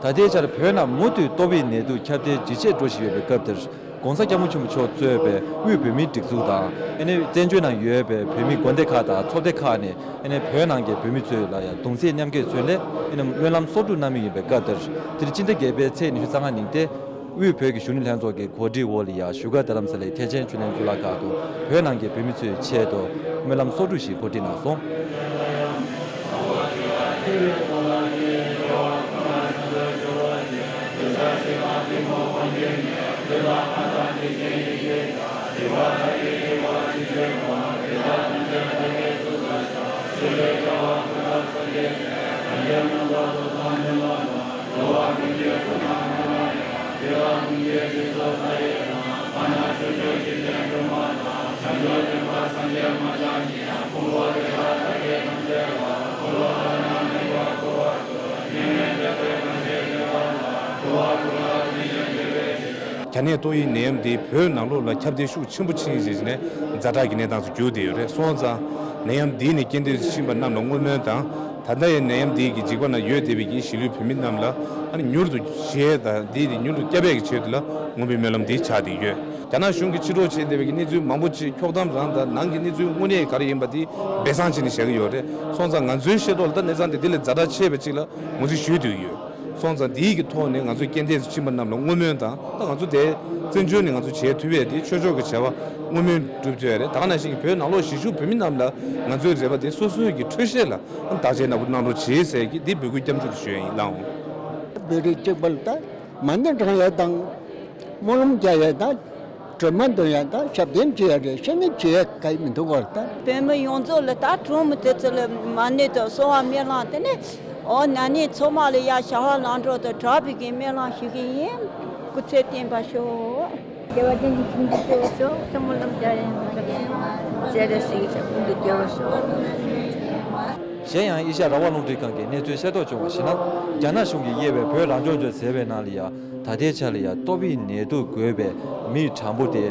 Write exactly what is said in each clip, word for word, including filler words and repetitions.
ད་ལྟའི་ཆར་བོད་ནང་མུ་མཐུད་ཏོག་དབྱིབས་ནད་དུག་ཁྱབ་གདལ་ཇེ་ཆེར་འགྲོ་བཞིན་ཡོད་པའི་སྐབས་འདིར། ༸གོང་ས་༸སྐྱབས་མགོན་ཆེན་པོ་མཆོག་གཙོས་པའི་དབུས་བོད་མིའི་སྒྲིག་འཛུགས་དང་། ཨ་ནི་བཙན་བྱོལ་ནང་ཡོད་པའི་བོད་མི་དགོན་སྡེ་ཁག་དང་ཚོགས་སྡེ་ཁག་ནས། ཨ་ནི་བོད་ནང་གི་བོད་མི་ཚོ་ལ་ཡང་གདུང་སེམས་མཉམ་སྐྱེད་མཚོན་སླད། ཨ་ནི་སྨོན་ལམ་གསོག་སྒྲུབ་གནང་མུས་ཡིན་པའི་སྐབས་འདིར། དེ་རིང་སྤྱི་ཟླ་བརྒྱད་པའི་ཚེས་ཉི་ཤུ་རྩ་ལྔ་ཉིན་ཏེ། དབུས་བོད་ཀྱི་གཞོན་ནུ་ལྷན་ཚོགས་ཀྱི་གོ་སྒྲིག་འོག་ལ་ཡང་བཞུགས་སྒར་རྡ་རམ་ས་ལའི་ཐེག་ཆེན་ཆོས་གླིང་གཙུག་ལག་ཁང་དུ་བོད་ནང་གི་བོད་མི་ཚོའི་ཆེད་དུ་སྨོན་ལམ་གསོག་སྒྲུབ་ཞིག་གོ་སྒྲིག་གནང་སོང་། གྱ་ནད་ཏོག་དབྱིབས་ནད་ཡམས་འདི་བོད་ནང་ལོགས་ལ་ཁྱབ་གདལ་ཤུགས་ཆེན་པོ་ཕྱིན་རྗེས་ནས་ཛ་དྲག་གི་གནས་སྟངས་སུ་གྱུར་བསྡད་ཡོད་རེད། སོང་ཙང་ནད་ཡམས་འདི་ནས་རྐྱེན་འདས་སུ་ཕྱིན་པ་རྣམས་ལ་བསྔོ་སྨོན་དང་། ད་ལྟ་ཡང་ནད་ཡམས་འདི་གི་འཇིགས་པ་ན་ཡོད་བསྡད་པའི་གི་གཞིས་ལུས་བོད་མི་རྣམས་ལ་ཨ་ནི་མྱུར་དུ་ཞི་བདེ་དང་འདི་དེ་མྱུར་དུ་སྐྱབས་པའི་གི་ཆེད་དུ་ལ་བསྔོ་བའི་སྨོན་ལམ་འདི་ཆགས་བསྡད་ཡོད། རྒྱ་ནག་གཞུང་གིས་ཕྱིར་སློག་བྱས་བསྡད་པའི་གི་གནས་ཚུལ་མང་པོ་ཅིག་འཁྱོག་གཏམ་རང་དང་ནང་གི་གནས་ཚུལ་དངོས་གནས་ག་རེ་ཡིན་པ་དེ་སྦས་གསང་བྱས་ནས་བཤད་ཀྱི་ཡོད་རེད། སོང་ཙང་ང་ཚོའི་ཤེས་རྟོགས་ལ་ད་གནས་སྟངས་དེ་དེ་ལས་ཛ་དྲག་ཆེ་བ་ཅིག་ལ་ངོས་འཛིན་ཞུས་བསྡད་ཀྱི་ཡོད། སོང་ཙང་དེའི་གི་ཐོག་ནས་ང་ཚོས་རྐྱེན་འདས་སུ་ཕྱིན་པ་རྣམས་ལ་བསྔོ་སྨོན་དང་། ད་ང་ཚོ་དེ་བཙན་བྱོལ་ནས་ང་ཚོ་བྱེད་ཐུབ་ཡས་དེ་ཆོས་ཕྱོགས་ཀྱི་བྱ་བ་བསྔོ་སྨོན་སྒྲུབ་ཐུབ་ཡས་རེད། ད་ག་ནང་བཞིན་གྱི་བོད་ནང་ལོགས་གཞིས་བཞུགས་བོད་མི་རྣམས་ལ་ང་ཚོའི་རེ་བ་དེ་སོ་སོའི་གི་འཕྲོད་བཞེས་ལ་བདག་གཅེས་ནན་པོ་གནང་རོགས་བྱེད་ཟེར་གི་འདི་འབོད་སྐུལ་སྐྱབས་འཇུག་ཏུ་ཞུ་ཡས་ཡིན། ལགས་འོང་། བོད་རིགས་གཅིག་པ་ལ་ད་མ་ཎི་བགྲང་ཡས་དང་། སྨོན་ལམ་རྒྱག་ཡས་དང་། གྲོས་མོལ་འདོན་ཡས་དང་ཞབས་བརྟན་བྱེད་ཡས་རེད། ཤེས་ནས་བྱེད་ཡས་ག་ཡི་མི་འདུག་གོ་ད། བོད་མི་ཡོངས་རྫོགས་ལ་ད་གྲོང་མི་དེ་ཚོ་ལ་མ་ཎི་དང་གསོལ་བ་སྨོན་ལམ་དེ་ནས། ཨོ་ན་ནིང་ཚང་མ་ལ་ཡ་ཞབས་བར་ལམ་འགྲོ་དང་གྲགས་པའི་གི་སྨོན་ལམ་ཞུ་གི་ཡིན། སྐུ་ཚེ་བརྟན་པར་ཤོག། དགེ་བ་ཅན་གྱི་ཁྱིམ་དུ་སྐྱེ་བར་ཤོག། སྨོན་ལམ་རྒྱག་ཡས་ཡོད་ན་ད་ཅི་ཡང་བྱས་རེ་ཞིག་ཡིན་ཤག། ཀུན་ཏུ་དགེ་བར་ཤོག། གཞན་ཡང་ཨེ་ཤ་ཡ་རང་དབང་རླུང་འཕྲིན་ཁང་གིས་གནས་ཚུལ་ཤེས་རྟོགས་བྱུང་བར་གཞིགས་ན། རྒྱ་ནག་གཞུང་གིས་དབྱེ་བའི་བོད་རང་སྐྱོང་ལྗོངས་ཟེར་བའི་ནང་ལ་ཡ། ད་ལྟའི་ཆར་ལ་ཡ་ཏོག་དབྱིབས་ནད་དུག་འགོས་པའི་མི་གྲངས་འབོར་དེ་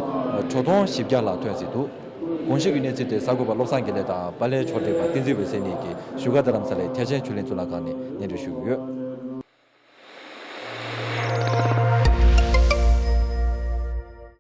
ཁྲི་སྟོང་བཞི་བརྒྱ་ལྷག་ཐོན་ཟིན་འདུག། གོང་ཞུས་ཀྱི་གནས་ཚུལ་དེ་གསར་འགོད་པ་བློ་བཟང་དགེ་ལེགས་དང་པཱ་ལགས་ཕྱོགས་སྒྲིག་པ་བསྟན་འཛིན་འོད་ཟེར་གཉིས་ཀྱིས་བཞུགས་སྒར་རྡ་རམ་ས་ལའི་ཐེག་ཆེན་ཆོས་གླིང་གཙུག་ལག་ཁང་ནས་སྙན་སྒྲོན་ཞུས་ཡོད།